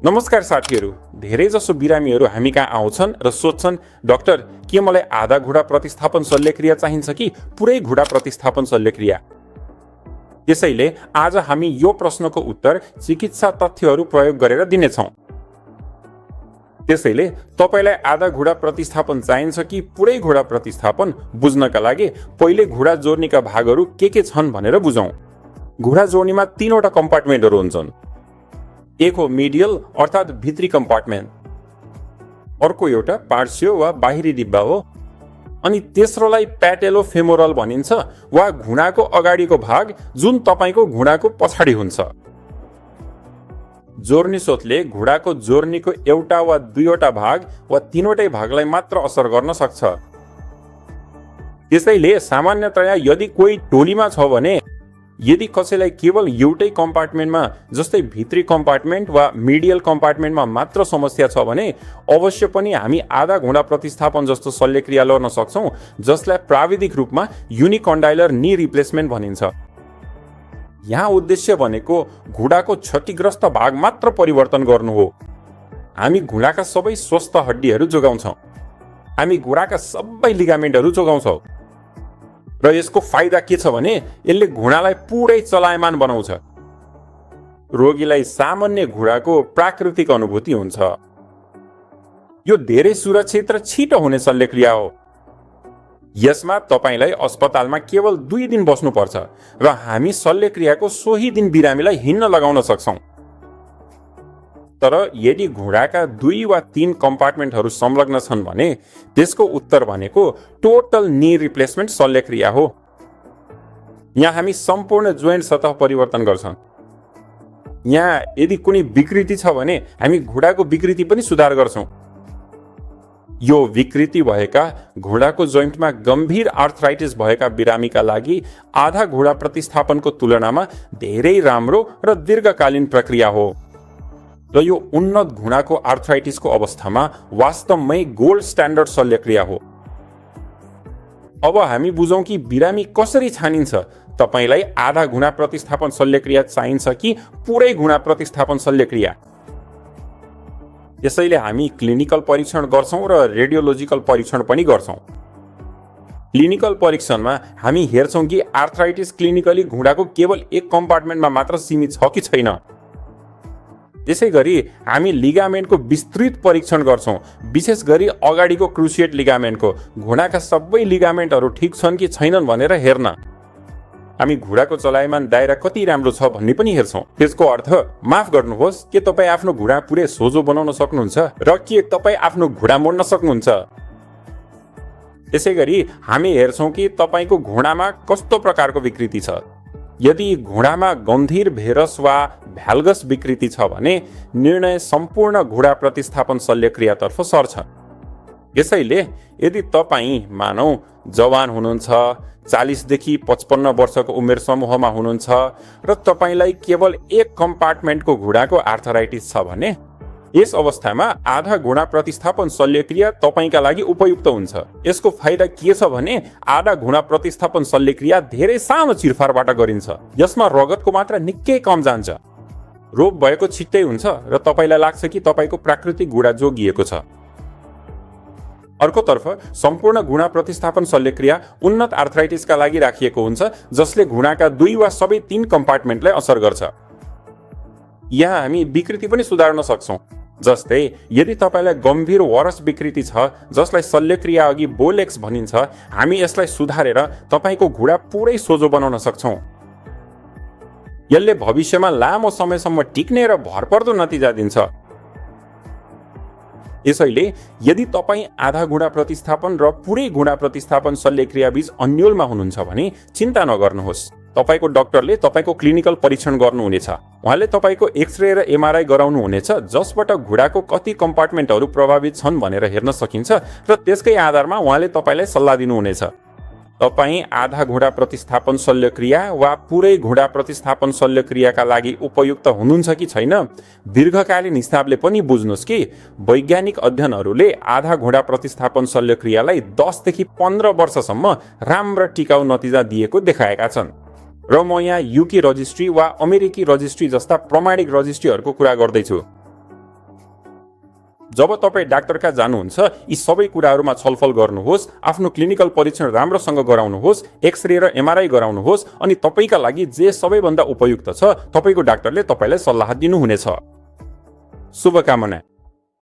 नमस्कार साथीहरू, धेरैजसो बिरामीहरू हामी कहाँ आउँछन् र सोध्छन्, डाक्टर के मलाई आधा घुँडा प्रतिस्थापन शल्यक्रिया चाहिन्छ कि पुरै घुँडा प्रतिस्थापन शल्यक्रिया? त्यसैले आज हामी यो प्रश्नको उत्तर चिकित्सा तथ्यहरू प्रयोग गरेर दिनेछौँ। त्यसैले तपाईलाई आधा घुँडा प्रतिस्थापन चाहिन्छ कि पुरै घुँडा प्रतिस्थापन बुझ्नका लागि पहिले घुँडा जोड्नेका भागहरू के छन् भनेर बुझौँ। घुँडा जोड्नेमा 3वटा कम्पार्टमेन्टहरू हुन्छन्। एक हो मिडियल अर्थात् भित्री कम्पार्टमेन्ट, अर्को एउटा पार्श्व वा बाहिरी डिब्बा हो, अनि तेस्रोलाई प्याटेलो फेमोरल भनिन्छ वा घुँडाको अगाडिको भाग जुन तपाईको घुँडाको पछाडि हुन्छ। जोर्नी सोथले घुँडाको जोर्नीको एउटा वा दुईवटा भाग वा तीनवटै भागलाई मात्र असर गर्न सक्छ। त्यसैले सामान्यतया यदि कोही टोलीमा छ भने यदि कसैलाई केवल एउटै कम्पार्टमेन्टमा जस्तै भित्री कम्पार्टमेन्ट वा मिडियल कम्पार्टमेन्टमा मात्र समस्या छ भने अवश्य पनि हामी आधा घुँडा प्रतिस्थापन जस्तो शल्यक्रिया गर्न सक्छौँ, जसलाई प्राविधिक रूपमा युनिकन्डाइलर नी रिप्लेसमेन्ट भनिन्छ। यहाँ उद्देश्य भनेको घुँडाको क्षतिग्रस्त भाग मात्र परिवर्तन गर्नु हो। हामी घुँडाका सबै स्वस्थ हड्डीहरू जोगाउँछौँ। हामी घुँडाका सबै लिगामेन्टहरू जोगाउँछौँ र यसको फाइदा के छ भने यसले घुँडालाई पुरै चलायमान बनाउँछ। रोगीलाई सामान्य घुँडाको प्राकृतिक अनुभूति हुन्छ। यो धेरै सुरक्षित र छिटो हुने शल्यक्रिया हो। यसमा तपाईलाई अस्पतालमा केवल 2 दिन बस्नुपर्छ र हामी शल्यक्रियाको सोही दिन बिरामीलाई हिँड्न लगाउन सक्छौँ। तर यदि घुँडाका 2 वा 3 कम्पार्टमेन्टहरू संलग्न छन् भने त्यसको उत्तर भनेको टोटल नी रिप्लेसमेन्ट शल्यक्रिया हो। यहाँ हामी सम्पूर्ण जोइन्ट सतह परिवर्तन गर्छौँ। यहाँ यदि कुनै विकृति छ भने हामी घुँडाको विकृति पनि सुधार गर्छौँ। यो विकृति भएका घुँडाको जोइन्टमा गम्भीर आर्थराइटिस भएका बिरामीका लागि आधा घुँडा प्रतिस्थापनको तुलनामा धेरै राम्रो र दीर्घकालीन प्रक्रिया हो र यो उन्नत घुँडाको आर्थराइटिसको अवस्थामा वास्तवमै गोल्ड स्ट्यान्डर्ड शल्यक्रिया हो। अब हामी बुझौँ कि बिरामी कसरी छानिन्छ। तपाईलाई आधा घुँडा प्रतिस्थापन शल्यक्रिया चाहिन्छ कि पुरै घुँडा प्रतिस्थापन शल्यक्रिया? यसैले हामी क्लिनिकल परीक्षण गर्छौँ र रेडियोलोजिकल परीक्षण पनि गर्छौँ। क्लिनिकल परीक्षणमा हामी हेर्छौँ कि आर्थराइटिस क्लिनिकली घुँडाको केवल एक कम्पार्टमेन्टमा मात्र सीमित छ कि छैन। त्यसै गरी हामी लिगामेन्टको विस्तृत परीक्षण गर्छौँ, विशेष गरी अगाडिको क्रुसिएट लिगामेन्टको। घुँडाका सबै लिगामेन्टहरू ठिक छन् कि छैनन् भनेर हेर्न। हामी घुँडाको चलायमान दायरा कति राम्रो छ भन्ने पनि हेर्छौँ। त्यसको अर्थ माफ गर्नुहोस्, के तपाईँ आफ्नो घुँडा पुरै सोझो बनाउन सक्नुहुन्छ र के तपाईँ आफ्नो घुँडा मोड्न सक्नुहुन्छ? त्यसै गरी हामी हेर्छौँ कि तपाईँको घुँडामा कस्तो प्रकारको विकृति छ। यदि घुँडामा गम्भीर भेरस वा भ्याल्गस विकृति छ भने निर्णय सम्पूर्ण घुँडा प्रतिस्थापन शल्यक्रियातर्फ सर्छ। यसैले यदि तपाईँ मानौ जवान हुनुहुन्छ, 40 देखि 55 वर्षको उमेर समूहमा हुनुहुन्छ र तपाईलाई केवल एक कम्पार्टमेन्टको घुँडाको आर्थराइटिस छ भने यस अवस्थामा आधा घुँडा प्रतिस्थापन शल्यक्रिया तपाईका लागि उपयुक्त हुन्छ। यसको फाइदा के छ भने आधा घुँडा प्रतिस्थापन शल्यक्रिया धेरै सानो चिरफारबाट गरिन्छ। यसमा रगतको मात्रा निकै कम जान्छ, रोग भएको छिट्टै हुन्छ र तपाईलाई लाग्छ कि तपाईको प्राकृतिक घुँडा जोगिएको छ। अर्कोतर्फ सम्पूर्ण घुँडा प्रतिस्थापन शल्यक्रिया उन्नत आर्थराइटिसका लागि राखिएको हुन्छ, जसले घुँडाका 2 वा सबै 3 कम्पार्टमेन्टलाई असर गर्छ। यहाँ हामी विकृति पनि सुधार्न सक्छौँ। जस्तै यदि तपाईलाई गम्भीर वरस विकृति छ जसलाई शल्यक्रिया अघि बोलेक्स भनिन्छ, हामी यसलाई सुधारेर तपाईको घुँडा पुरै सोझो बनाउन सक्छौँ। यसले भविष्यमा लामो समयसम्म टिक्ने र भरपर्दो नतिजा दिन्छ। यसैले यदि तपाईँ आधा घुँडा प्रतिस्थापन र पुरै घुँडा प्रतिस्थापन शल्यक्रिया बीच अन्योलमा हुनुहुन्छ भने चिन्ता नगर्नुहोस्। तपाईको डाक्टरले तपाईको क्लिनिकल परीक्षण गर्नुहुनेछ। उहाँले तपाईको एक्सरे र एमआरआई गराउनु हुनेछ, जसबाट घुँडाको कति कम्पार्टमेन्टहरू प्रभावित छन् भनेर हेर्न सकिन्छ र त्यसकै आधारमा उहाँले तपाईलाई सल्लाह दिनुहुनेछ। तपाईँ आधा घुँडा प्रतिस्थापन शल्यक्रिया वा पुरै घुँडा प्रतिस्थापन शल्यक्रियाका लागि उपयुक्त हुनुहुन्छ कि छैन, दीर्घकालीन हिसाबले पनि बुझ्नुहोस् कि वैज्ञानिक अध्ययनहरूले आधा घुँडा प्रतिस्थापन शल्यक्रियालाई 10 देखि 15 वर्षसम्म राम्रा टिकाउ नतिजा दिएको देखाएका छन्। र म यहाँ युके रजिस्ट्री वा अमेरिकी रजिस्ट्री जस्ता प्रमाणिक रजिस्ट्रीहरूको कुरा गर्दैछु। जब तपाईँ डाक्टरका जानुहुन्छ यी सबै कुराहरूमा छलफल गर्नुहोस्, आफ्नो क्लिनिकल परीक्षण राम्रोसँग गराउनुहोस्, एक्सरे र एमआरआई गराउनुहोस् अनि तपाईँका लागि जे सबैभन्दा उपयुक्त छ तपाईँको डाक्टरले तपाईँलाई सल्लाह दिनुहुनेछ। शुभकामना।